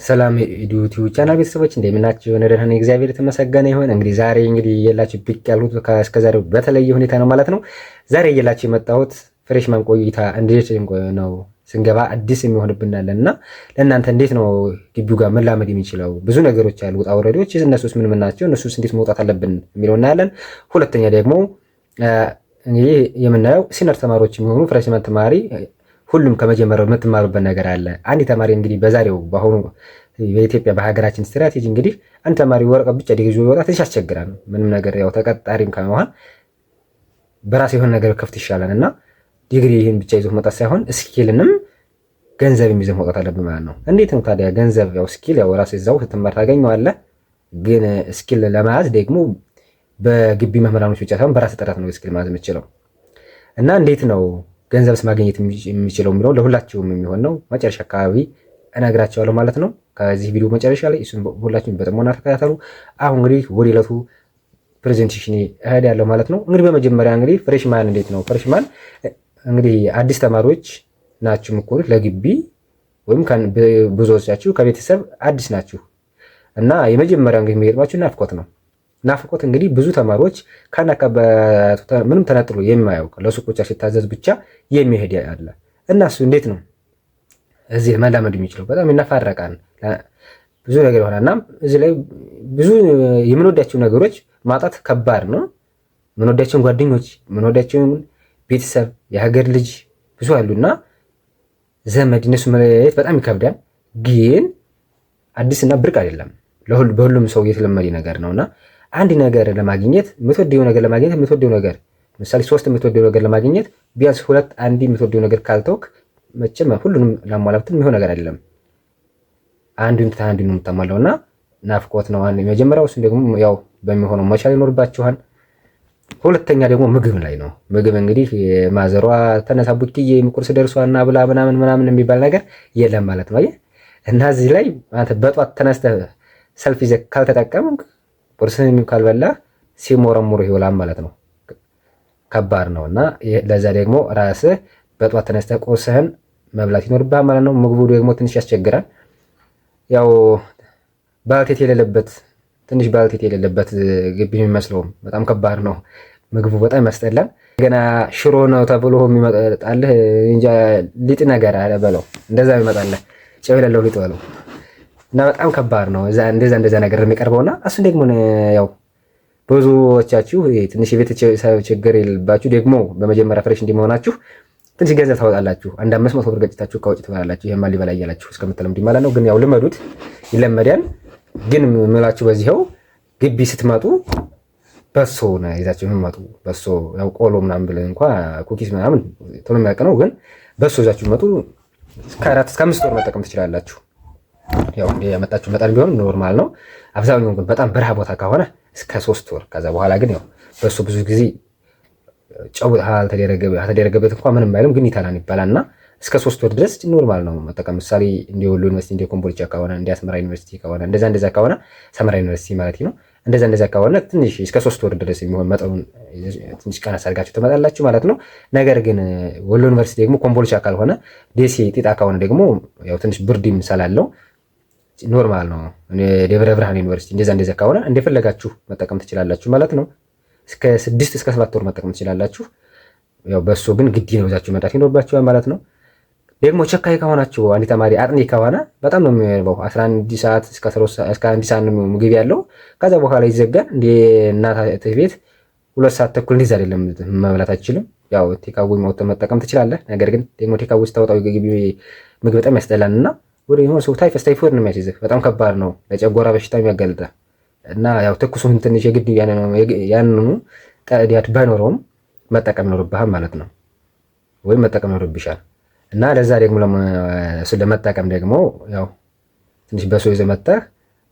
ሰላም ዩቲዩብ ቻናል ቤተሰቦች፣ እንደምናችሁ? እኔ ደህና ነኝ፣ እግዚአብሔር የተመሰገነ ይሁን። እንግዲህ ዛሬ እንግዲህ ይዤላችሁ ብቅ ያልኩት እስከዛሬው በተለየ ሁኔታ ነው ማለት ነው። ዛሬ ይዤላችሁ የመጣሁት freshman ቆይታ እንዴት ነው፣ ስንገባ አዲስ የሚሆንብናለን እና ለእናንተ እንዴት ነው ግቢው ጋር መላመድ የሚችለው፣ ብዙ ነገሮች አሉ፣ ውጣ ውረዶች፣ እነሱስ ምን ምን ናቸው፣ እነሱስ እንዴት መውጣት አለብን የሚለው እናያለን። ሁለተኛ ደግሞ እንግዲህ የምናየው senior ተማሪዎች የሚሆኑ freshman ተማሪ ሁሉም ከመጀመሪያው የምትማሩበት ነገር አለ። አንድ ተማሪ እንግዲህ በዛሬው በአሁኑ በኢትዮጵያ በሀገራችን ስትራቴጂ እንግዲህ አንድ ተማሪ ወረቀት ብቻ ዲግሪ ይዞ ቢወጣ ትንሽ ያስቸግራል። ምንም ነገር ያው ተቀጣሪም ከመሆን በራስ የሆነ ነገር ከፍት ይሻላል እና ዲግሪ ይህን ብቻ ይዞ መውጣት ሳይሆን skill ንም ገንዘብ ይዘህ መውጣት አለብን ማለት ነው። እንዴት ነው ታዲያ ገንዘብ? ያው skill ያው ራስ እዛው ስትማር ታገኘዋለህ። ግን skill ለመያዝ ደግሞ በግቢ መምህራኖች ብቻ ሳይሆን በራስ ጥረት ነው skill መያዝ የምችለው። እና እንዴት ነው ገንዘብስ ማግኘት የሚችለው የሚለው ለሁላችሁም የሚሆን ነው። መጨረሻ አካባቢ እነግራቸዋለሁ ማለት ነው። ከዚህ ቪዲዮ መጨረሻ ላይ እሱን ሁላችሁም በጥሞና ተከታተሉ። አሁን እንግዲህ ወደ ዕለቱ presentation እሄዳለሁ ማለት ነው። እንግዲህ በመጀመሪያ እንግዲህ freshman እንዴት ነው? Freshman እንግዲህ አዲስ ተማሪዎች ናችሁ የምትሆኑት ለግቢ ወይም ብዙዎቻችሁ ከቤተሰብ አዲስ ናችሁ እና የመጀመሪያ እንግዲህ የሚገጥማችሁ ናፍቆት ነው። ናፍቆት እንግዲህ ብዙ ተማሪዎች ከናካበት ምንም ተነጥሎ የማያውቅ ለሱቅ ብቻ ሲታዘዝ ብቻ የሚሄድ አለ እና እሱ እንዴት ነው እዚህ መላመድ የሚችለው? በጣም ይነፋረቃል፣ ብዙ ነገር ይሆናል እና እዚህ ላይ ብዙ የምንወዳቸው ነገሮች ማጣት ከባድ ነው። የምንወዳቸውን ጓደኞች፣ የምንወዳቸውን ቤተሰብ፣ የሀገር ልጅ ብዙ አሉና ዘመድ፣ እነሱ መለያየት በጣም ይከብዳል። ግን አዲስና ብርቅ አይደለም፣ በሁሉም ሰው የተለመደ ነገር ነውና አንድ ነገር ለማግኘት፣ የምትወደው ነገር ለማግኘት፣ የምትወደው ነገር ምሳሌ ሶስት የምትወደው ነገር ለማግኘት ቢያንስ ሁለት አንድ የምትወደው ነገር ካልተውክ መቼም ሁሉንም ላሟላብትን የሚሆን ነገር አይደለም። አንዱን ትተህ አንዱን ነው የምታሟላው እና ናፍቆት ነው አንድ የመጀመሪያው። እሱን ደግሞ ያው በሚሆነው መቻል ይኖርባችኋል። ሁለተኛ ደግሞ ምግብ ላይ ነው። ምግብ እንግዲህ ማዘሯ ተነሳ ቡትዬ ቁርስ ደርሷና ብላ ምናምን ምናምን የሚባል ነገር የለም ማለት ነው። እና እዚህ ላይ አንተ በጧት ተነስተህ ሰልፍ ይዘህ ካልተጠቀምክ፣ ቁርስህን ካልበላህ ሲሞረሙር ይውላል ማለት ነው። ከባድ ነው እና ለዛ ደግሞ ራስህ በጧት ተነስተህ ቁርስህን መብላት ይኖርብሃል ማለት ነው። ምግቡ ደግሞ ትንሽ ያስቸግራል። ያው ባልቴት የሌለበት፣ ትንሽ ባልቴት የሌለበት ግቢ የሚመስለውም በጣም ከባድ ነው። ምግቡ በጣም ያስጠላል። ገና ሽሮ ነው ተብሎ የሚመጣልህ እንጃ ሊጥ ነገር አለ በለው፣ እንደዛ ይመጣልህ፣ ጨው የሌለው ሊጥ በለው እና በጣም ከባድ ነው። እንደዛ እንደዛ ነገር የሚቀርበውና እሱን ደግሞ ያው ብዙዎቻችሁ ትንሽ የቤተሰብ ችግር የሌለባችሁ ደግሞ በመጀመሪያ fresh እንዲመሆናችሁ ትንሽ ገንዘብ ታወጣላችሁ። አንድ 500 ብር ገጭታችሁ ከውጭ ትበላላችሁ። ይሄማ ሊበላ እያላችሁ እስከምትለምዱ ማለት ነው። ግን ያው ልመዱት፣ ይለመዳል። ግን ምላችሁ በዚህው ግቢ ስትመጡ በሶ ነው ይዛችሁ የምትመጡ። በሶ ያው ቆሎ ምናምን ብለን እንኳ cookies ምናምን ቶሎ የሚያልቅ ነው። ግን በሶ ይዛችሁ መጡ እስከ 4 እስከ 5 ወር መጠቀም ትችላላችሁ። ያው እንደ ያመጣችሁ መጠን ቢሆን normal ነው። አብዛኛው ግን በጣም በረሃ ቦታ ከሆነ እስከ 3 ወር። ከዛ በኋላ ግን ያው በሶ ብዙ ጊዜ ጨው አልተደረገበት እንኳ ምንም አይልም፣ ግን ይተላን ይባላል እና እስከ 3 ወር ድረስ normal ነው መጠቀም። ምሳሌ እንደ ወሎ ዩኒቨርሲቲ፣ እንደ ኮምቦልቻ ከሆነ፣ እንደ አስመራ ዩኒቨርሲቲ ከሆነ፣ እንደዛ እንደዛ ከሆነ፣ ሰመራ ዩኒቨርሲቲ ማለት ነው። እንደዛ እንደዛ ከሆነ ትንሽ እስከ 3 ወር ድረስ የሚሆን መጠኑን ትንሽ ቀነስ አድርጋችሁ ትመጣላችሁ ማለት ነው። ነገር ግን ወሎ ዩኒቨርሲቲ ደግሞ ኮምቦልቻ ካልሆነ፣ ደሴ ጢጣ ከሆነ ደግሞ ያው ትንሽ ብርድም ስላለው normal ነው። ደብረ ብርሃን ዩኒቨርሲቲ እንደዛ እንደዛ ከሆነ እንደፈለጋችሁ መጠቀም ትችላላችሁ ማለት ነው። እስከ 6 እስከ 7 ወር መጠቀም ትችላላችሁ። ያው በሶ ግን ግድ ነው ይዛችሁ መምጣት ይኖርባችኋል ማለት ነው። ደግሞ ቸካይ ከሆናችሁ፣ አንድ ተማሪ አጥኒ ከሆነ በጣም ነው የሚርበው። 11 ሰዓት እስከ 1 ሰዓት ነው ምግብ ያለው። ከዛ በኋላ ይዘጋል። እንደ እናት ቤት 2 ሰዓት ተኩል እንደዛ አይደለም፣ መብላት አትችልም። ያው takeaway መውጣት መጠቀም ትችላለህ። ነገር ግን ደግሞ takeaway ስታወጣው ግቢ ምግብ በጣም ያስጠላል እና ወደ የሆነ ሰው ታይፈስ ታይፎይድ ነው የሚያስይዝህ። በጣም ከባድ ነው፣ ለጨጓራ በሽታ ያጋልጣል። እና ያው ትኩሱን ትንሽ የግድ ያንኑ ጠዲያት ባይኖረውም መጠቀም ይኖርብሃል ማለት ነው፣ ወይም መጠቀም ይኖርብሻል። እና ለዛ ደግሞ እሱን ለመጠቀም ደግሞ ያው ትንሽ በሶ ይዘህ መጥተህ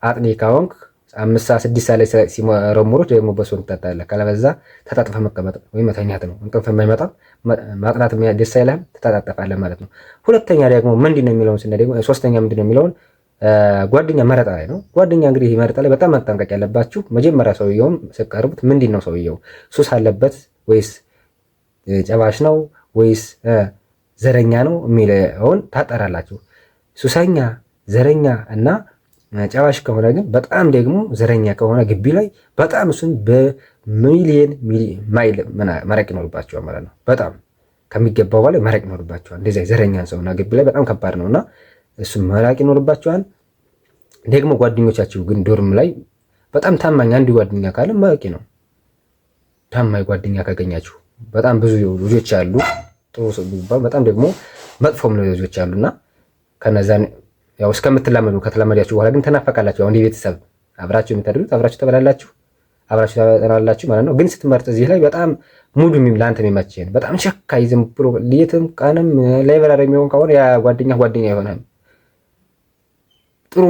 አጥኒ ከሆንክ 5 ሰዓት 6 ሰዓት ላይ ሲመረምሩት ደግሞ በሶ ትጠጣለህ። ካለበዛ ተጣጥፈህ መቀመጥ ወይም መተኛት ነው። እንቅልፍ የማይመጣም ማጥናት ደስ አይልህም፣ ትተጣጠፋለህ ማለት ነው። ሁለተኛ ደግሞ ምንድን ነው የሚለውን ስናይ ደግሞ ሶስተኛ ምንድን ነው የሚለውን ጓደኛ መረጣ ላይ ነው። ጓደኛ እንግዲህ መረጣ ላይ በጣም መጠንቀቅ ያለባችሁ መጀመሪያ ሰውየውም ስትቀርቡት ምንድን ነው ሰውየው፣ ሱስ አለበት ወይስ ጨባሽ ነው ወይስ ዘረኛ ነው የሚለውን ታጠራላችሁ። ሱሰኛ፣ ዘረኛ እና ጨዋሽ ከሆነ ግን በጣም ደግሞ ዘረኛ ከሆነ ግቢ ላይ በጣም እሱን በሚሊየን ማይል መራቅ ይኖርባቸዋል ማለት ነው። በጣም ከሚገባው በላይ መራቅ ይኖርባቸዋል። እንደዚያ ዘረኛን ሰውና ግቢ ላይ በጣም ከባድ ነው እና እሱን መራቅ ይኖርባቸዋል። ደግሞ ጓደኞቻችሁ ግን dorm ላይ በጣም ታማኝ አንድ ጓደኛ ካለ በቂ ነው። ታማኝ ጓደኛ ካገኛችሁ በጣም ብዙ ልጆች አሉ፣ ጥሩ ሰው ቢባል በጣም ደግሞ መጥፎም ልጆች አሉና ከነዛን ያው እስከምትላመዱ ከተላመዳችሁ በኋላ ግን ተናፈቃላችሁ። ያው እንደ ቤተሰብ አብራችሁ የምታድሩት አብራችሁ ትበላላችሁ፣ አብራችሁ ታጠናላችሁ ማለት ነው። ግን ስትመርጥ እዚህ ላይ በጣም mood ኡ ለአንተ የሚመችህን በጣም ሸካይ ዝም ብሎ ሌትም ቀንም library የሚሆን ከሆነ ያ ጓደኛ ጓደኛ አይሆንም። ጥሩ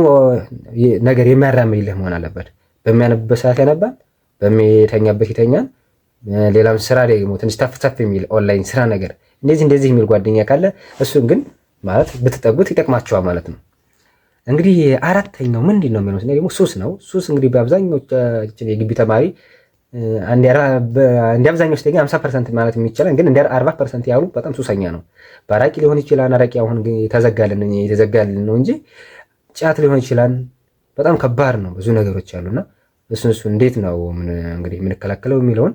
ነገር የሚያራምድልህ መሆን አለበት። በሚያነብበት ሰዓት ያነባል፣ በሚተኛበት ይተኛል። ሌላም ስራ ደግሞ ትንሽ ተፍ ተፍ የሚል ኦንላይን ስራ ነገር እንደዚህ እንደዚህ የሚል ጓደኛ ካለ እሱን ግን ማለት ብትጠጉት ይጠቅማቸዋል ማለት ነው። እንግዲህ አራተኛው ምንድን ነው የሚለው ደግሞ ሱስ ነው። ሱስ እንግዲህ በአብዛኞቻችን የግቢ ተማሪ እንደ አብዛኞች ደግሞ 50% ማለት የሚቻላል ግን እንደ 40% ያሉ በጣም ሱሰኛ ነው። በአራቂ ሊሆን ይችላል። አራቂ አሁን የተዘጋልን የተዘጋልን ነው እንጂ ጫት ሊሆን ይችላል። በጣም ከባድ ነው። ብዙ ነገሮች አሉና እሱን እሱ እንዴት ነው እንግዲህ የምንከላከለው የሚለውን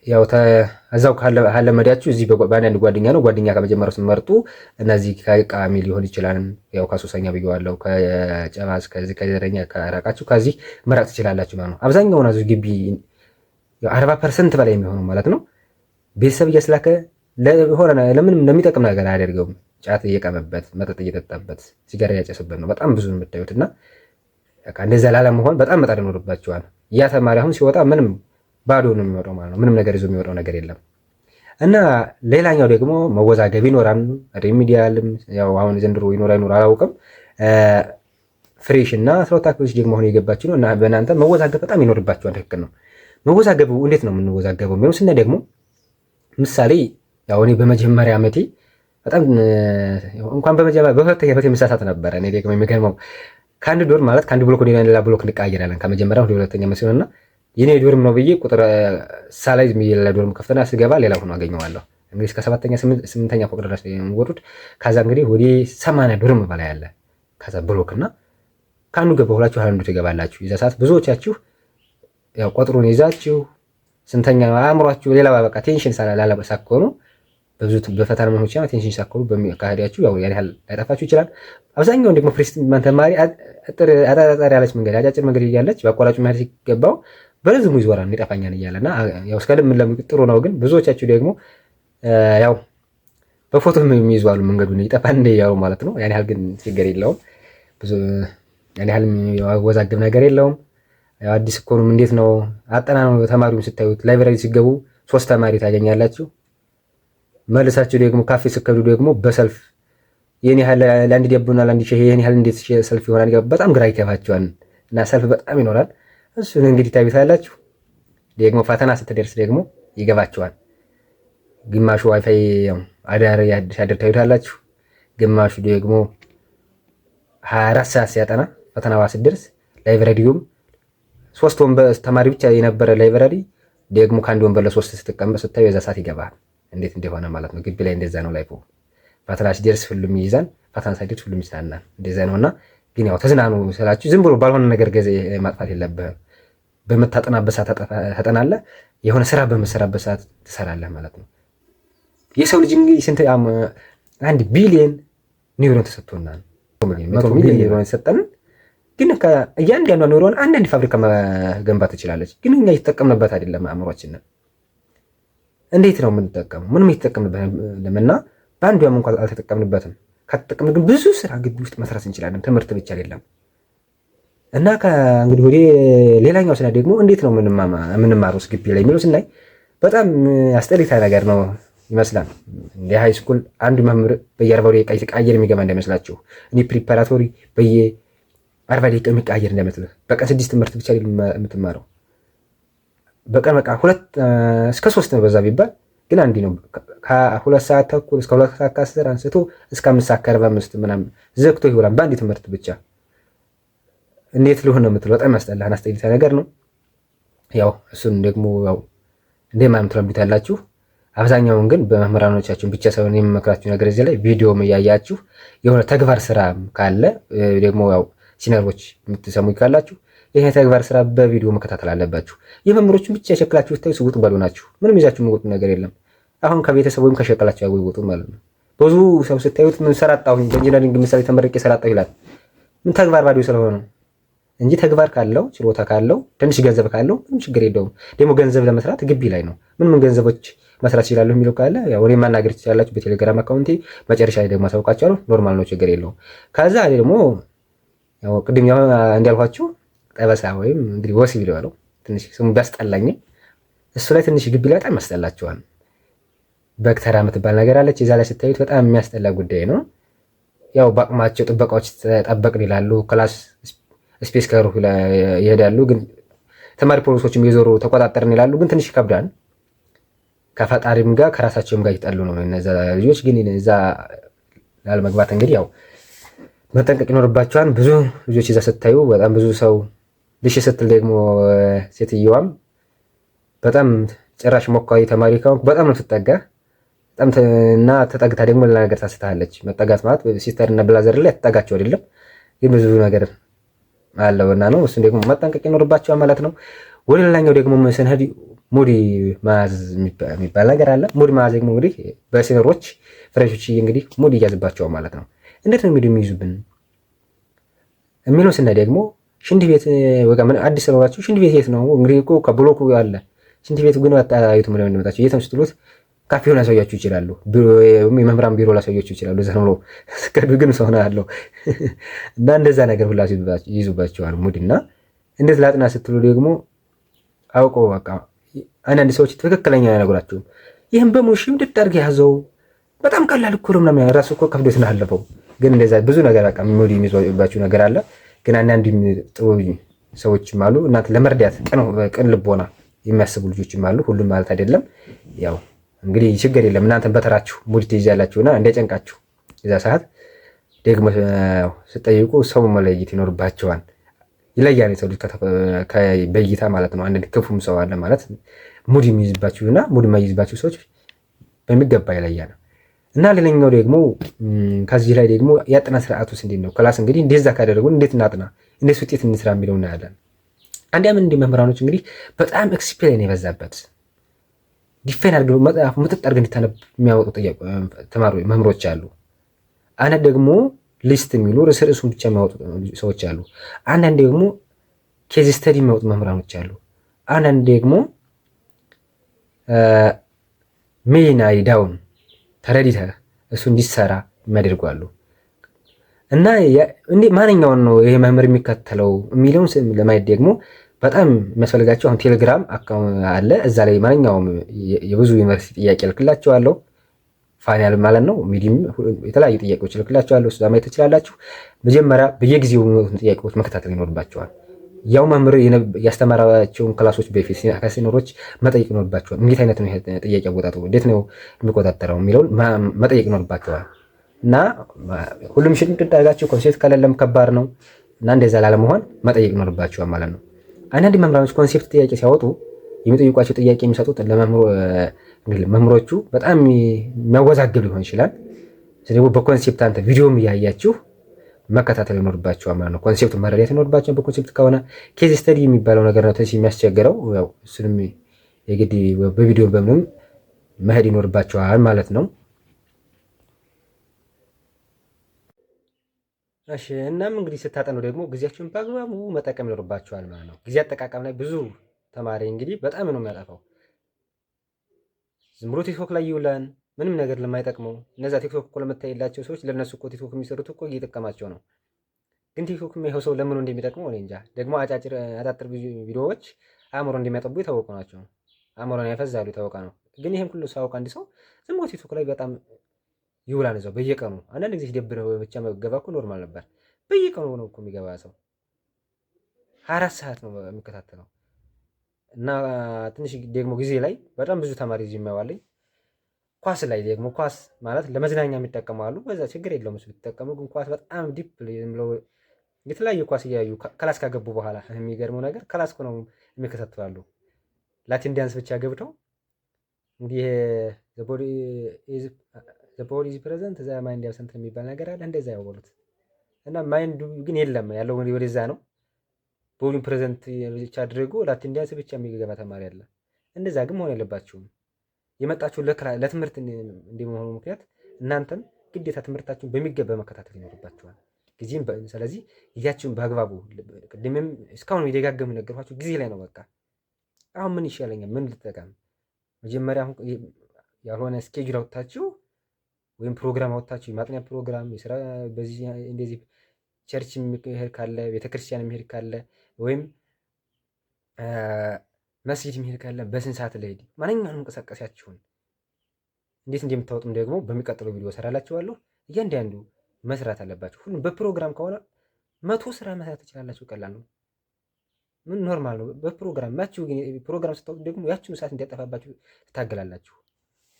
ያው እዛው ካለመዳችሁ እዚህ በአንዳንድ ጓደኛ ነው። ጓደኛ ከመጀመሪያው ስትመርጡ እነዚህ ከቃሚ ሊሆን ይችላል። ያው ከሱሰኛ ብየዋለሁ። ከጨባስ ከዚህ ከዘረኛ ከራቃችሁ ከዚህ መራቅ ትችላላችሁ ማለት ነው። አብዛኛውን እዚሁ ግቢ 40% በላይ የሚሆነው ማለት ነው ቤተሰብ እያስላከ ለሆነ ለምንም ለሚጠቅም ነገር አያደርገውም። ጫት እየቀመበት መጠጥ እየጠጣበት ሲጋራ እያጨሰበት ነው በጣም ብዙ የምታዩት እና እንደዛ ላለመሆን በጣም መጣር ይኖርባቸዋል። ያ ተማሪ አሁን ሲወጣ ምንም ባዶ ነው የሚወጣው ማለት ነው። ምንም ነገር ይዞ የሚወጣው ነገር የለም። እና ሌላኛው ደግሞ መወዛገብ ይኖራል። Remedial ም ያው አሁን ዘንድሮ ይኖራ ይኖር አላውቅም። Fresh እና 12 ክፍሎች ደግሞ አሁን የገባችሁ ነው እና በእናንተ መወዛገብ በጣም ይኖርባቸዋል። ትክክል ነው። መወዛገቡ እንዴት ነው የምንወዛገበው የሚለው ስናይ ደግሞ ምሳሌ ያው እኔ በመጀመሪያ ዓመቴ በጣም እንኳን በመጀመሪያ በሁለተኛ ዓመቴ መሳሳት ነበረ። እኔ ደግሞ የሚገርመው ከአንድ dorm ማለት ከአንድ block ወደ ሌላ block እንቀያየራለን ከመጀመሪያ ወደ ሁለተኛ ዓመት ሲሆንና የኔ dorm ነው ብዬ ቁጥር ሳላይ ሌላ dorm ከፍተና ስገባ ሌላ ሆኖ አገኘዋለሁ። እንግዲህ እስከ ሰባተኛ ስምንተኛ ፎቅ ድረስ የሚወጡት ከዛ እንግዲህ ወደ 80 dorm በላይ አለ። ከዛ block እና ከአንዱ ገባ ሁላችሁ አንዱ ትገባላችሁ። የዛ ሰዓት ብዙዎቻችሁ ያው ቁጥሩን ይዛችሁ ስንተኛ አእምሯችሁ ሌላ በቃ tension ሳትሆኑ በብዙ በፈተና መሆን ይችላል። Tension ሳትሆኑ በሚካሄዳችሁ ያው ያን ያህል ላይጠፋችሁ ይችላል። አብዛኛውን ደግሞ freshman ተማሪ አጠር ያለች መንገድ አጫጭር መንገድ እያለች በአቋራጩ መሄድ ሲገባው በረዝሙ ይዞራል ይጠፋኛል እያለና ያው እስከ ልም ጥሩ ነው። ግን ብዙዎቻችሁ ደግሞ ያው በፎቶ የሚይዙ አሉ መንገዱን ይጠፋል እንደ ያው ማለት ነው። ያን ያህል ግን ችግር የለውም። ብዙ ያን ያህል የሚያወዛግብ ነገር የለውም። ያው አዲስ እኮ ነው። እንዴት ነው አጠና ነው ተማሪውን ስታዩት library ሲገቡ 3 ተማሪ ታገኛላችሁ። መልሳችሁ ደግሞ ካፌ ስትከዱ ደግሞ በሰልፍ ይሄን ያህል ለአንድ ዳቦና ለአንድ ሻይ ይሄን ያህል እንዴት ሰልፍ ይሆናል? በጣም ግራ ይገባችኋል። እና ሰልፍ በጣም ይኖራል። እሱን እንግዲህ ታዩታላችሁ። ደግሞ ፈተና ስትደርስ ደግሞ ይገባችኋል። ግማሹ ዋይፋይ አዳር ሲያድር ታዩታላችሁ። ግማሹ ደግሞ 24 ሰዓት ሲያጠና ፈተናዋ ስትደርስ library ውም 3 ወንበር ተማሪ ብቻ የነበረ library ደግሞ ከአንድ ወንበር ለሶስት ስትቀመጥ ስታዩ የዛ ሰዓት ይገባል እንዴት እንደሆነ ማለት ነው። ግቢ ላይ እንደዛ ነው life ኡ። ፈተና ሲደርስ ሁሉም ይይዛል፣ ፈተና ሳይደርስ ሁሉም ይዝናናል። እንደዛ ነውና ግን ያው ተዝናኑ ስላችሁ ዝም ብሎ ባልሆነ ነገር ጊዜ ማጥፋት የለብህም። በምታጠናበት ሰዓት ታጠናለህ፣ የሆነ ስራ በምትሰራበት ሰዓት ትሰራለህ ማለት ነው። የሰው ልጅ እንግዲህ ስንት 1 ቢሊዮን ኒውሮን ተሰጥቶናል። 100 ሚሊዮን ኒውሮን ሰጠን። ግን እያንዳንዷ ኒውሮን አንዳንድ ፋብሪካ መገንባት ትችላለች። ግን እኛ እየተጠቀምንበት አይደለም። አእምሯችንን እንዴት ነው የምንጠቀመው? ምንም እየተጠቀምንበት እና በአንዷም እንኳን አልተጠቀምንበትም። ከተጠቀምን ግን ብዙ ስራ ግቢ ውስጥ መስራት እንችላለን። ትምህርት ብቻ አይደለም። እና እንግዲህ ወደ ሌላኛው ስናይ ደግሞ እንዴት ነው የምንማረው ግቢ ላይ የሚለው ስናይ በጣም አስጠሊታ ነገር ነው ይመስላል። እንደ high school አንዱ መምህር በየ40 ደቂቃ እየተቀያየረ የሚገባ እንዳይመስላችሁ። እኔ preparatory በየ40 ደቂቃ የሚቀያየር እንዳይመስልህ። በቀን 6 ትምህርት ብቻ የምትማረው በቀን በቃ 2 እስከ 3 ነው በዛ ቢባል ግን አንዲ ነው። ከ2 ሰዓት ተኩል እስከ 2 ሰዓት ከ10 አንስቶ እስከ 5 ሰዓት ከ45 ምናምን ዘግቶ ይውላል በአንድ ትምህርት ብቻ። እንዴት ልሆን ነው የምትለው? በጣም ያስጠላል። አስጠሊታ ነገር ነው። ያው እሱን ደግሞ ያው እንደማንም ትለምዱታላችሁ። አብዛኛውን ግን በመምህራኖቻችን ብቻ ሳይሆን የምመክራችሁ ነገር እዚህ ላይ ቪዲዮም እያያችሁ የሆነ ተግባር ስራ ካለ ደግሞ ያው senior ኦች የምትሰሙ ካላችሁ ይሄ ተግባር ስራ በቪዲዮ መከታተል አለባችሁ። የመምህሮችን ብቻ የሸክላችሁ ስታዩ ስውጥ በሉ ናችሁ። ምንም ይዛችሁ የምወጡ ነገር የለም። አሁን ከቤተሰብ ወይም ከሸቀላችሁ አይወጡ ማለት ነው። ብዙ ሰው ስታዩት ምን ሰራጣሁኝ በ engineering ምሳሌ ተመርቄ ሰራጣሁ ይላል። ምን ተግባር ባዶ ስለሆነ እንጂ ተግባር ካለው፣ ችሎታ ካለው፣ ትንሽ ገንዘብ ካለው ምንም ችግር የለውም። ደግሞ ገንዘብ ለመስራት ግቢ ላይ ነው። ምን ምን ገንዘቦች መስራት ይችላሉ የሚለው ካለ ያው እኔ ማናገር ትችላላችሁ በቴሌግራም account ኤ። መጨረሻ ላይ ደግሞ አሳውቃችኋለሁ። Normal ነው፣ ችግር የለውም። ከዛ ደግሞ ያው ቅድም እንዳልኳችሁ ጠበሳ ወይም እንግዲህ ወሲብ ይለዋለው፣ ትንሽ ስሙ ቢያስጠላኝም እሱ ላይ ትንሽ ግቢ ላይ በጣም ያስጠላቸዋል። በክተራ የምትባል ነገር አለች። የዛ ላይ ስታዩት በጣም የሚያስጠላ ጉዳይ ነው። ያው በአቅማቸው ጥበቃዎች ተጠበቅን ይላሉ። Class space ከሩ ይሄዳሉ። ግን ተማሪ ፖሊሶችም የዞሩ ተቆጣጠርን ይላሉ። ግን ትንሽ ይከብዳል። ከፈጣሪም ጋር ከራሳቸውም ጋር ይጣሉ ነው እነዛ ልጆች። ግን እዛ ላለመግባት እንግዲህ ያው መጠንቀቅ ይኖርባቸዋል። ብዙ ልጆች እዛ ስታዩ በጣም ብዙ ሰው ልሽ ስትል ደግሞ ሴትየዋም በጣም ጭራሽ ሞካሪ ተማሪ ከሆንክ በጣም ነው ትጠጋ በጣም እና ተጠግታ ደግሞ ሌላ ነገር ታስታለች። መጠጋት ማለት sister እና brother ላይ ተጠጋቸው አይደለም፣ ግን ብዙ ነገር አለውና ነው። እሱን ደግሞ መጠንቀቅ ይኖርባቸዋል ማለት ነው። ወደ ሌላኛው ደግሞ ስንሄድ mood መያዝ የሚባል ነገር አለ። Mood መያዝ ደግሞ እንግዲህ በ senior ኦች fresh ኦች እንግዲህ mood ይያዝባቸዋል ማለት ነው። እንዴት ነው mood የሚይዙብን የሚለው ስናይ ደግሞ ሽንት ቤት ወጋ ምን አዲስ ስለሆናችሁ ሽንት ቤት የት ነው እንግዲህ እኮ ከ block ኡ አለ፣ ሽንት ቤት ግን አታዩትም ነው እንደመጣችሁ የት ነው ስትሉት ካፌውን ሊያሳያችሁ ይችላሉ። የመምህራን ቢሮ ሊያሳያችሁ ይችላሉ። እዛ ነው ግን ሰው ነው ያለው እና እንደዛ ነገር ሁላ ይይዙባቸዋል mood። እና እንዴት ላጥና ስትሉ ደግሞ አውቀው በቃ አንዳንድ ሰዎች ትክክለኛ አይነግሯችሁም። ይህም በሙሉ ሽምድድ አድርገህ ያዘው፣ በጣም ቀላል እኮ ነው ምናምን፣ ራሱ እኮ ከብዶት ነው ያለፈው። ግን እንደዛ ብዙ ነገር በቃ mood የሚይዙባችሁ ነገር አለ። ግን አንዳንድ ጥሩ ሰዎችም አሉ፣ እናንተ ለመርዳት ቅን ልቦና የሚያስቡ ልጆችም አሉ። ሁሉም ማለት አይደለም። ያው እንግዲህ ችግር የለም። እናንተን በተራችሁ mood ትይዛላችሁና እንዳይጨንቃችሁ የዛ ሰዓት ደግሞ ስጠይቁ ሰው መለየት ይኖርባቸዋል። ይለያል የሰው ልጅ በእይታ ማለት ነው። አንዳንድ ክፉም ሰው አለ ማለት mood የሚይዝባችሁና mood የማይይዝባችሁ ሰዎች በሚገባ ይለያል። እና ሌላኛው ደግሞ ከዚህ ላይ ደግሞ የአጠናን ስርዓቱስ እንዴት ነው? Class እንግዲህ እንደዛ ካደረጉ እንዴት እናጥና፣ እንዴት ውጤት እንስራ የሚለው እናያለን። አንዲያም እንዲህ መምህራኖች እንግዲህ በጣም explain የበዛበት define አድርገው መጽሐፍ ምጥጥ አድርገው እንዲታነብ የሚያወጡ ተማሪ መምህሮች አሉ። አንዳንድ ደግሞ list የሚሉ ርዕስ ርዕሱን ብቻ የሚያወጡ ሰዎች አሉ። አንዳንድ ደግሞ case study የሚያወጡ መምህራኖች አሉ። አንዳንድ ደግሞ main idea ውን ተረድተህ እሱ እንዲሰራ የሚያደርጉ አሉ። እና እንዴ ማንኛውን ነው ይሄ መምህር የሚከተለው የሚለውን ለማየት ደግሞ በጣም የሚያስፈልጋቸው አሁን ቴሌግራም አለ። እዛ ላይ ማንኛውም የብዙ ዩኒቨርሲቲ ጥያቄ እልክላቸዋለሁ። Final ማለት ነው። Mid ም የተለያዩ ጥያቄዎች እልክላቸዋለሁ። እሱ ማየት ትችላላችሁ። መጀመሪያ በየጊዜው የሚወጡትን ጥያቄዎች መከታተል ይኖርባቸዋል። ያው መምህር ያስተማራቸውን class ኦች በፊት ከ senior ኦች መጠየቅ ይኖርባቸዋል። እንዴት አይነት ነው ጥያቄ አወጣጡ፣ እንዴት ነው የሚቆጣጠረው የሚለውን መጠየቅ ይኖርባቸዋል። እና ሁሉም ሽምድድ አድርጋችሁ concept ከሌለም ከባድ ነው እና እንደዛ ላለመሆን መጠየቅ ይኖርባቸዋል ማለት ነው። አንዳንድ መምህራኖች concept ጥያቄ ሲያወጡ የሚጠይቋቸው ጥያቄ የሚሰጡት ለመምህሮቹ በጣም የሚያወዛግብ ሊሆን ይችላል። ስለዚህ በ concept አንተ ቪዲዮም እያያችሁ መከታተል ይኖርባቸዋል ማለት ነው። Concept ኡ መረዳት ይኖርባቸዋል። በ concept ከሆነ case study የሚባለው ነገር ነው ትንሽ የሚያስቸግረው። ያው እሱንም የግድ በቪዲዮ በምንም መሄድ ይኖርባቸዋል ማለት ነው። እሺ እናም እንግዲህ ስታጠኑ ደግሞ ጊዜያችሁን በአግባቡ መጠቀም ይኖርባቸዋል ማለት ነው። ጊዜ አጠቃቀም ላይ ብዙ ተማሪ እንግዲህ በጣም ነው የሚያጠፋው። ዝም ብሎ ቲክቶክ ላይ ይውላል፣ ምንም ነገር ለማይጠቅመው። እነዛ ቲክቶክ እኮ ለምታይላቸው ሰዎች ለነሱ እኮ ቲክቶክ የሚሰሩት እኮ እየጠቀማቸው ነው። ግን ቲክቶክ የሚያየው ሰው ለምኑ እንደሚጠቅመው እኔ እንጃ። ደግሞ አጫጭር ቪዲዮዎች አእምሮ እንደሚያጠቡ የታወቁ ናቸው። አእምሮን ያፈዛሉ የታወቀ ነው። ግን ይህም ሁሉ ሳያውቅ አንድ ሰው ዝም ብሎ ቲክቶክ ላይ በጣም ይውላል እዛው በየቀኑ። አንዳንድ ጊዜ ሲደብረው ብቻ መገባ እኮ normal ነበር። በየቀኑ ነው እኮ የሚገባ ሰው፣ 24 ሰዓት ነው የሚከታተለው። እና ትንሽ ደግሞ ጊዜ ላይ በጣም ብዙ ተማሪ እዚህ የሚያዋለኝ ኳስ ላይ ደግሞ ኳስ ማለት ለመዝናኛ የሚጠቀሙ አሉ። በዛ ችግር የለውም እሱ ቢጠቀሙ። ግን ኳስ በጣም deep ብለው የተለያዩ ኳስ እያዩ class ካገቡ በኋላ የሚገርመው ነገር class ነው የሚከታተሉ። ለ attendance ብቻ ገብተው እንግዲህ The body is present, the mind absent የሚባል ነገር አለ። እንደዛ ያወሉት እና mind ኡ ግን የለም፣ ያለው ወደዛ ነው። Body ን present ብቻ አድርጎ ለ attendance ብቻ የሚገባ ተማሪ አለ። እንደዛ ግን መሆን የለባችሁም። የመጣችሁ ለትምህርት እንደመሆኑ ምክንያት እናንተም ግዴታ ትምህርታችሁን በሚገባ መከታተል ይኖርባችኋል። ጊዜም ስለዚህ ጊዜያችሁን በአግባቡ፣ ቅድምም እስካሁን የደጋገሙ ነገርኳችሁ፣ ጊዜ ላይ ነው። በቃ አሁን ምን ይሻለኛል፣ ምን ልጠቀም? መጀመሪያ አሁን ያልሆነ schedule አውጥታችሁ ወይም ፕሮግራም አውጥታችሁ፣ የማጥኛ ፕሮግራም፣ የስራ፣ በዚህ እንደዚህ church የሚሄድ ካለ፣ ቤተክርስቲያን የሚሄድ ካለ ወይም መስጊድ የሚሄድ ካለ በስንት ሰዓት ልሄድ፣ ማንኛውንም እንቅስቃሴያችሁን እንዴት እንደምታወጡም ደግሞ በሚቀጥለው ቪዲዮ እሰራላችኋለሁ። እያንዳንዱ መስራት አለባችሁ። ሁሉም በፕሮግራም ከሆነ 100 ስራ መስራት ትችላላችሁ። ቀላል ነው። ምን normal ነው። በፕሮግራም ያችሁ ግን ፕሮግራም ስታወጡ ደግሞ ያችሁን ሰዓት እንዲያጠፋባችሁ ትታገላላችሁ።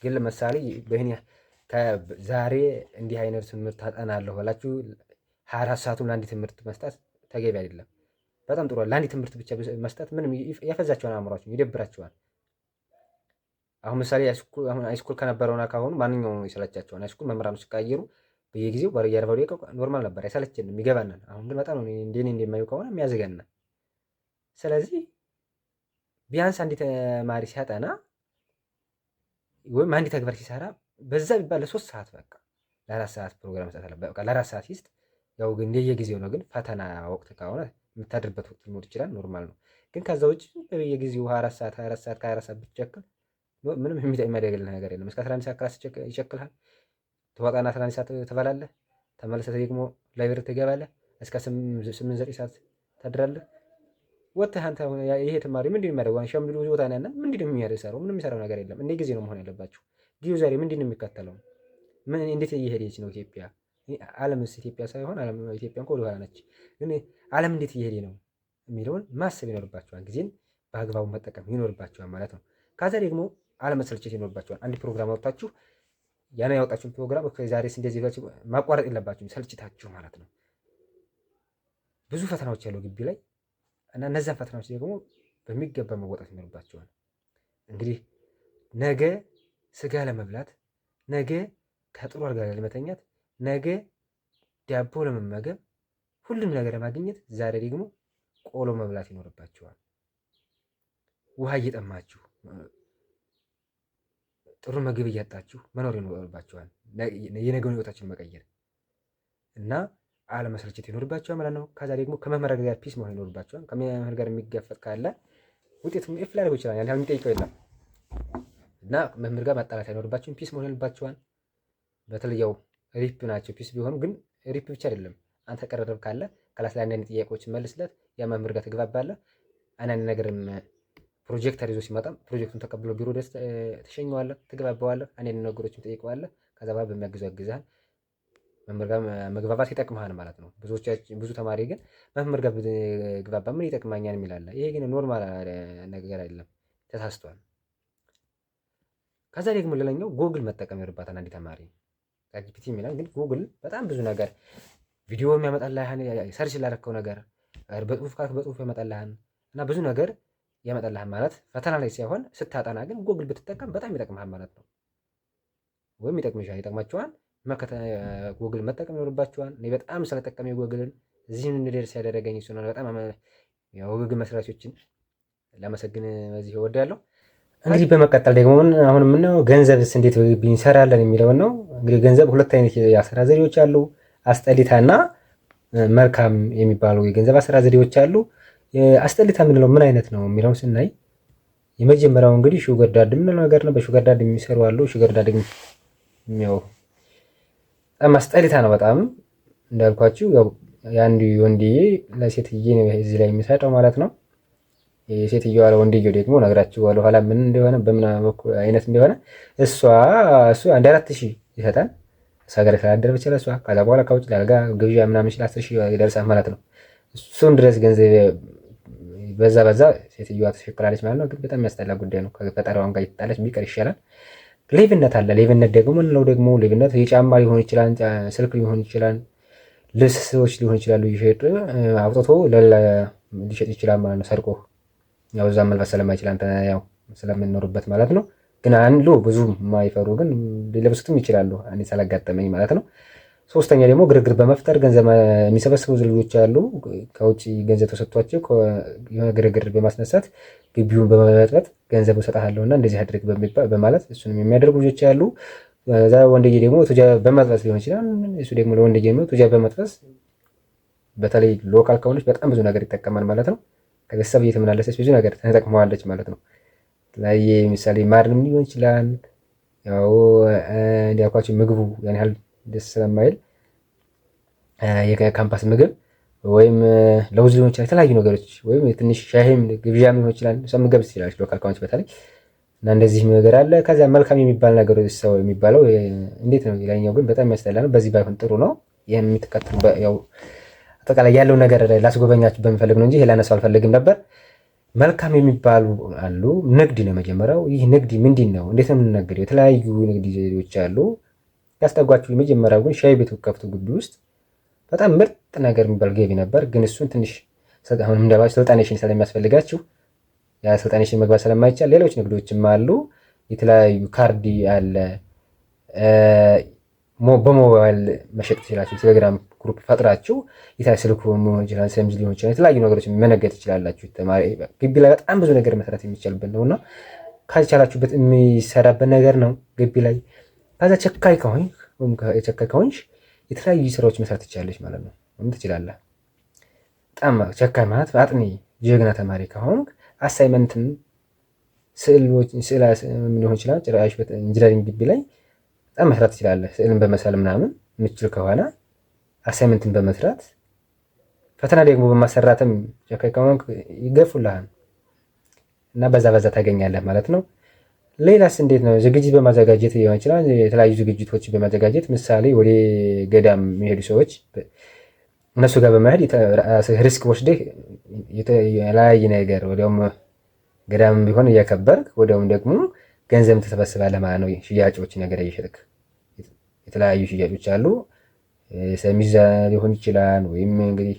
ግን ለምሳሌ በህን ዛሬ እንዲህ አይነት ትምህርት አጠናለሁ ብላችሁ 24 ሰዓቱን ለአንድ ትምህርት መስጠት ተገቢ አይደለም። በጣም ጥሩ፣ ለአንድ ትምህርት ብቻ መስጠት ምንም ያፈዛቸዋል፣ አእምሯቸውን ይደብራቸዋል። አሁን ምሳሌ አሁን high school ከነበረውና ካሁኑ ማንኛውም ይሰለቻቸዋል። High school መምህራኑ ሲቀያየሩ በየጊዜው በየ40 ደቂቃው normal ነበር፣ አይሰለችንም፣ ይገባናል። አሁን ግን በጣም እንደኔ እንደማየው ከሆነ የሚያዘገናል። ስለዚህ ቢያንስ አንድ ተማሪ ሲያጠና ወይም አንድ ተግባር ሲሰራ በዛ ቢባል ለ3 ሰዓት፣ በቃ ለ4 ሰዓት ፕሮግራም መስጠት አለበት። በቃ ለ4 ሰዓት ይስጥ። ያው ግን እንደየጊዜው ነው። ግን ፈተና ወቅት ከሆነ የምታድርበት ወቅት ሊኖር ይችላል፣ normal ነው። ግን ከዛ ውጭ በየጊዜው 24 ሰዓት፣ 24 ሰዓት፣ ከ24 ሰዓት ብትቸክል ምንም የሚያደርግልህ ነገር የለም። እስከ 11 ሰዓት class ይቸክልሃል። ትወጣና 11 ሰዓት ትበላለህ። ተመልሰህ ደግሞ library ትገባለህ። እስከ 8፣ 9 ሰዓት ታድራለህ። ወጥተህ አንተ ይሄ ተማሪ ምንድን ነው የሚያደርገው? ሸምድዶ ቦታ ነው ያለ። ምንድን ነው የሚሰራው? ምንም የሚሰራው ነገር የለም። እንደ ጊዜ ነው መሆን ያለባችሁ። ጊዜው ዛሬ ምንድን ነው የሚከተለው? ምን እንዴት እየሄደች ነው ኢትዮጵያ? ዓለምስ፣ ኢትዮጵያ ሳይሆን ዓለም፣ ኢትዮጵያ እንኳ ወደኋላ ነች። ግን ዓለም እንዴት እየሄደ ነው የሚለውን ማሰብ ይኖርባችኋል። ጊዜን በአግባቡ መጠቀም ይኖርባችኋል ማለት ነው። ከዛ ደግሞ አለመሰልቸት ይኖርባችኋል። አንድ ፕሮግራም አወጣችሁ ያን ያወጣችሁን ፕሮግራም ዛሬስ እንደዚህ ብላችሁ ማቋረጥ የለባችሁም፣ ሰልችታችሁ ማለት ነው። ብዙ ፈተናዎች ያለው ግቢ ላይ እና እነዚያን ፈተናዎች ደግሞ በሚገባ መወጣት ይኖርባችኋል። እንግዲህ ነገ ስጋ ለመብላት፣ ነገ ከጥሩ አልጋ ላይ ለመተኛት፣ ነገ ዳቦ ለመመገብ፣ ሁሉም ነገር ለማግኘት ዛሬ ደግሞ ቆሎ መብላት ይኖርባችኋል። ውሃ እየጠማችሁ፣ ጥሩ ምግብ እያጣችሁ መኖር ይኖርባችኋል። የነገውን ህይወታችሁን መቀየር እና አለመሰልቸት ይኖርባችኋል ማለት ነው። ከዛ ደግሞ ከመምህር ጋር peace መሆን ይኖርባችኋል። ከመምህር ጋር የሚጋፈጥ ካለ ውጤቱ F ሊያደርገው ይችላል። ያን ያህል የሚጠይቀው የለም እና መምህር ጋር ማጣላት አይኖርባችሁም። Peace መሆን ይኖርባችኋል። በተለይ ያው rep ናቸው peace ቢሆኑ፣ ግን rep ብቻ አይደለም። አንተ ቀረረብ ካለ class ላይ አንዳንድ ጥያቄዎችን መልስለት፣ ያ መምህር ጋር ትግባባለህ። አንዳንድ ነገርም ፕሮጀክተር ይዞ ሲመጣም ፕሮጀክቱን ተቀብሎ ቢሮ ደስ ትሸኘዋለህ፣ ትግባባዋለህ፣ አንዳንድ ነገሮችን ትጠይቀዋለህ። ከዛ በኋላ በሚያግዘው ያግዝሃል። መምህር ጋር መግባባት ይጠቅምሃል ማለት ነው። ብዙዎቻችን፣ ብዙ ተማሪ ግን መምህር ጋር ብግባባ ምን ይጠቅማኛል የሚል አለ። ይሄ ግን normal ነገር አይደለም፣ ተሳስቷል። ከዛ ደግሞ ሌላኛው ጎግል መጠቀም ይኖርባታል አንድ ተማሪ። ChatGPT የሚላል ግን ጉግል በጣም ብዙ ነገር ቪዲዮ የሚያመጣልህ፣ search ላደረከው ነገር በጽሁፍ ካልክ በጽሁፍ ያመጣልሃል እና ብዙ ነገር ያመጣልሃል ማለት ፈተና ላይ ሳይሆን ስታጠና ግን ጉግል ብትጠቀም በጣም ይጠቅምሃል ማለት ነው። ወይም ይጠቅምሻል፣ ይጠቅማችኋል። ጉግል መጠቀም ይኖርባችኋል። እኔ በጣም ስለጠቀመኝ ጉግልን እዚህም እንድደርስ ያደረገኝ እሱ ነው። በጣም የጉግል መስራቾችን ላመሰግን በዚህ እወዳለሁ። እንግዲህ በመቀጠል ደግሞ አሁን የምናየው ገንዘብስ እንዴት እንሰራለን የሚለውን ነው። እንግዲህ ገንዘብ ሁለት አይነት የአሰራር ዘዴዎች አሉ። አስጠሊታና መልካም የሚባሉ የገንዘብ አሰራር ዘዴዎች አሉ። አስጠሊታ የምንለው ምን አይነት ነው የሚለውን ስናይ የመጀመሪያው እንግዲህ sugar daddy የምንለው ነገር ነው። በ sugar daddy የሚሰሩ አሉ። Sugar daddy ያው በጣም አስጠሊታ ነው። በጣም እንዳልኳችሁ ያው የአንዱ ወንድዬ ለሴትዬ ነው እዚህ ላይ የሚሰጠው ማለት ነው። የሴትየዋ ለወንድየው ደግሞ ነግራችኋለሁ ኋላ ምን እንደሆነ፣ በምን አይነት እንደሆነ። እሱ አንድ 4,000 ይሰጣል። እሷ ጋር ስላደረ ብቻ ለእሷ፣ ከዛ በኋላ ከውጭ ለአልጋ ግብዣ ምናምን ሲል 10,000 ይደርሳል ማለት ነው። እሱን ድረስ ገንዘብ በዛ በዛ ሴትዮዋ ትሸቅላለች ማለት ነው። ግን በጣም የሚያስጠላ ጉዳይ ነው። ከፈጣሪዋን ጋር እየተጣለች ቢቀር ይሻላል። ሌብነት አለ። ሌብነት ደግሞ ምንለው ደግሞ ሌብነት የጫማ ሊሆን ይችላል፣ ስልክ ሊሆን ይችላል፣ ልብስ ሰዎች ሊሆን ይችላሉ። ይሸጥ አውጥቶ ለሌላ ሊሸጥ ይችላል ማለት ነው። ሰርቆ ያው እዛ መልበስ ስለማይችል አንተ ያው ስለምንኖርበት ማለት ነው። ግን አንዱ ብዙ የማይፈሩ ግን ሊለብሱትም ይችላሉ። እኔ ስላጋጠመኝ ማለት ነው። ሶስተኛ ደግሞ ግርግር በመፍጠር ገንዘብ የሚሰበስቡ ልጆች አሉ። ከውጭ ገንዘብ ተሰጥቷቸው የሆነ ግርግር በማስነሳት ግቢውን በመበጥበጥ ገንዘብ እሰጥሃለሁ እና እንደዚህ አድርግ በማለት እሱንም የሚያደርጉ ልጆች አሉ። እዛ ወንድዬ ደግሞ ቱጃ በመጥበስ ሊሆን ይችላል። እሱ ደግሞ ለወንድዬ ደግሞ ቱጃ በመጥበስ በተለይ local ከሆነች በጣም ብዙ ነገር ይጠቀማል ማለት ነው። ከቤተሰብ እየተመላለሰች ብዙ ነገር ተጠቅመዋለች ማለት ነው። የተለያየ ምሳሌ ማርም ሊሆን ይችላል። ያው እንዲያልኳቸው ምግቡ ያን ያህል ደስ ስለማይል የካምፓስ ምግብ ወይም ለውዝ ሊሆን ይችላል። የተለያዩ ነገሮች ወይም ትንሽ ሻይም ግብዣም ሊሆን ይችላል። እሷ መጋበዝ ትችላለች local ከሆነች በተለይ እና እንደዚህ ነገር አለ። ከዚያ መልካም የሚባል ነገር ሰው የሚባለው እንዴት ነው? ሌላኛው ግን በጣም የሚያስጠላ ነው። በዚህ ባይሆን ጥሩ ነው። ይህን የምትከተሉ ያው አጠቃላይ ያለው ነገር ላስጎበኛችሁ በምፈልግ ነው እንጂ ይሄ ላነሳው አልፈልግም ነበር። መልካም የሚባሉ አሉ። ንግድ ነው የመጀመሪያው። ይህ ንግድ ምንድን ነው? እንዴት ነው የምንነግደው? የተለያዩ ንግድ ዘዴዎች አሉ። ያስጠጓችሁ የመጀመሪያው ግን ሻይ ቤት ከፍቶ ግቢ ውስጥ በጣም ምርጥ ነገር የሚባል ገቢ ነበር። ግን እሱን ትንሽ አሁን እንዳልኳችሁ ስልጣኔሽን ስለሚያስፈልጋችሁ ያ ስልጣኔሽን መግባት ስለማይቻል ሌሎች ንግዶችም አሉ። የተለያዩ ካርዲ አለ፣ በሞባይል መሸጥ ትችላችሁ። ቴሌግራም group ፈጥራችሁ የተለያዩ ስልክ ሊሆን ይችላል፣ ሰሚዝ ሊሆን ይችላል፣ የተለያዩ ነገሮች መነገድ ትችላላችሁ። ተማሪ ግቢ ላይ በጣም ብዙ ነገር መስራት የሚቻልበት ነው እና ካልቻላችሁበት የሚሰራበት ነገር ነው ግቢ ላይ። ከዛ ቸካይ ከሆንክ ወይም ቸካይ ከሆንሽ የተለያዩ ስራዎች መስራት ትችላለች ማለት ነው። ወይም ትችላለህ። በጣም ቸካይ ማለት አጥኒ ጀግና ተማሪ ከሆንክ assignment ን ስዕል ሊሆን ይችላል። ጭራሽ engineering ግቢ ላይ በጣም መስራት ትችላለህ። ስዕልን በመሳል ምናምን የምችል ከሆነ assignment ን በመስራት ፈተና ደግሞ በማሰራትም ቸካይ ከሆንክ ይገፉልሃል እና በዛ በዛ ታገኛለህ ማለት ነው። ሌላስ እንዴት ነው? ዝግጅት በማዘጋጀት ሊሆን ይችላል። የተለያዩ ዝግጅቶች በማዘጋጀት ምሳሌ ወደ ገዳም የሚሄዱ ሰዎች እነሱ ጋር በመሄድ risk ወስደህ የተለያየ ነገር ወዲያውም ገዳም ቢሆን እያከበርክ ወዲያውም ደግሞ ገንዘብ ትሰበስባለህ ማለት ነው። ሽያጮች ነገር እየሸጥክ የተለያዩ ሽያጮች አሉ። ሰሚዛ ሊሆን ይችላል ወይም እንግዲህ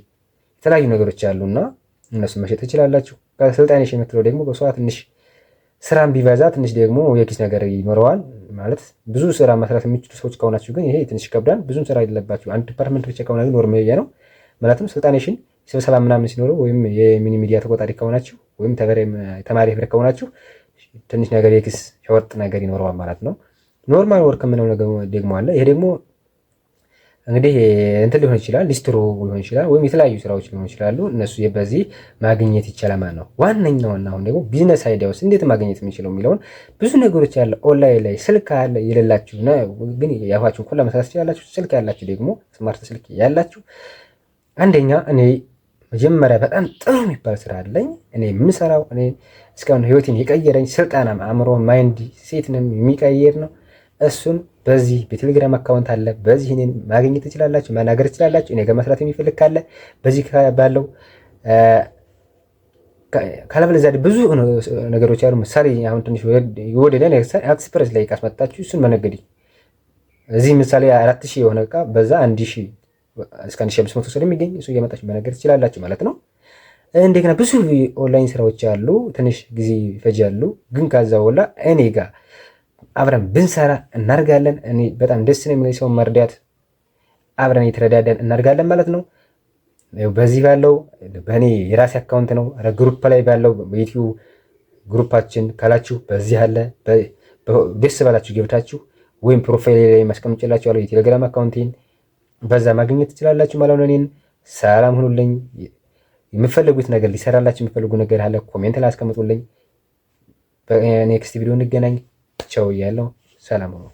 የተለያዩ ነገሮች አሉና እነሱን መሸጥ ትችላላችሁ። ከስልጣኔሽ የምትለው ደግሞ በሷ ትንሽ ስራም ቢበዛ ትንሽ ደግሞ የኪስ ነገር ይኖረዋል። ማለት ብዙ ስራ መስራት የሚችሉ ሰዎች ከሆናችሁ ግን ይሄ ትንሽ ይከብዳል። ብዙም ስራ የለባችሁ አንድ department ብቻ ከሆነ ግን normal ነው። ማለትም ስልጣኔሽን ስብሰባ ምናምን ሲኖረው ወይም የ mini media ተቆጣሪ ከሆናችሁ ወይም ተማሪ ህብረት ከሆናችሁ ትንሽ ነገር የኪስ ሸወጥ ነገር ይኖረዋል ማለት ነው። Normal work የምንለው ነገር ደግሞ አለ። ይሄ ደግሞ እንግዲህ እንትን ሊሆን ይችላል፣ ሊስትሮ ሊሆን ይችላል፣ ወይም የተለያዩ ስራዎች ሊሆን ይችላሉ። እነሱ በዚህ ማግኘት ይቻላል ማለት ነው። ዋነኛውና አሁን ደግሞ business idea ውስጥ እንዴት ማግኘት የሚችለው የሚለውን ብዙ ነገሮች ያለ ኦንላይን ላይ ስልክ አለ የሌላችሁ ግን ያፋችሁን ሁላ መስራት ትችላላችሁ። ስልክ ያላችሁ ደግሞ smart ስልክ ያላችሁ አንደኛ እኔ መጀመሪያ በጣም ጥሩ የሚባል ስራ አለኝ። እኔ የምሰራው እኔ እስካሁን ህይወቴን የቀየረኝ ስልጠናም አእምሮ mindset ንም የሚቀይር ነው። እሱን በዚህ በቴሌግራም account አለ። በዚህ እኔን ማግኘት ትችላላችሁ፣ ማናገር ትችላላችሁ። እኔ ጋር መስራት የሚፈልግ ካለ በዚህ ባለው ካለበለዚያ ብዙ ነገሮች አሉ። ምሳሌ አሁን ትንሽ የወደደ AliExpress ላይ ካስመጣችሁ እሱን መነገድ እዚህ ምሳሌ 4000 የሆነ እቃ በዛ 1000 እስከ 1500 ስለሚገኝ እሱ እያመጣችሁ መነገድ ትችላላችሁ ማለት ነው። እንደገና ብዙ ኦንላይን ስራዎች አሉ። ትንሽ ጊዜ ይፈጃሉ፣ ግን ከዛ ወላ እኔ ጋር አብረን ብንሰራ እናድጋለን። እኔ በጣም ደስ ነው የሚለኝ ሰው መርዳት፣ አብረን እየተረዳዳን እናድጋለን ማለት ነው። በዚህ ባለው በእኔ የራሴ account ነው። Group ላይ ባለው በዩቲዩብ group ኣችን ካላችሁ በዚህ አለ። ደስ ባላችሁ ገብታችሁ ወይም profile ላይ ማስቀምጥላችኋለሁ የቴሌግራም account ኤን በዛ ማግኘት ትችላላችሁ ማለት ነው። እኔን ሰላም ሁኑልኝ። የምፈልጉት ነገር ሊሰራላችሁ የምፈልጉ ነገር አለ comment ላይ አስቀምጡልኝ። በ next ቪዲዮ እንገናኝ። ቸው እያለሁ ሰላም ሁኑ።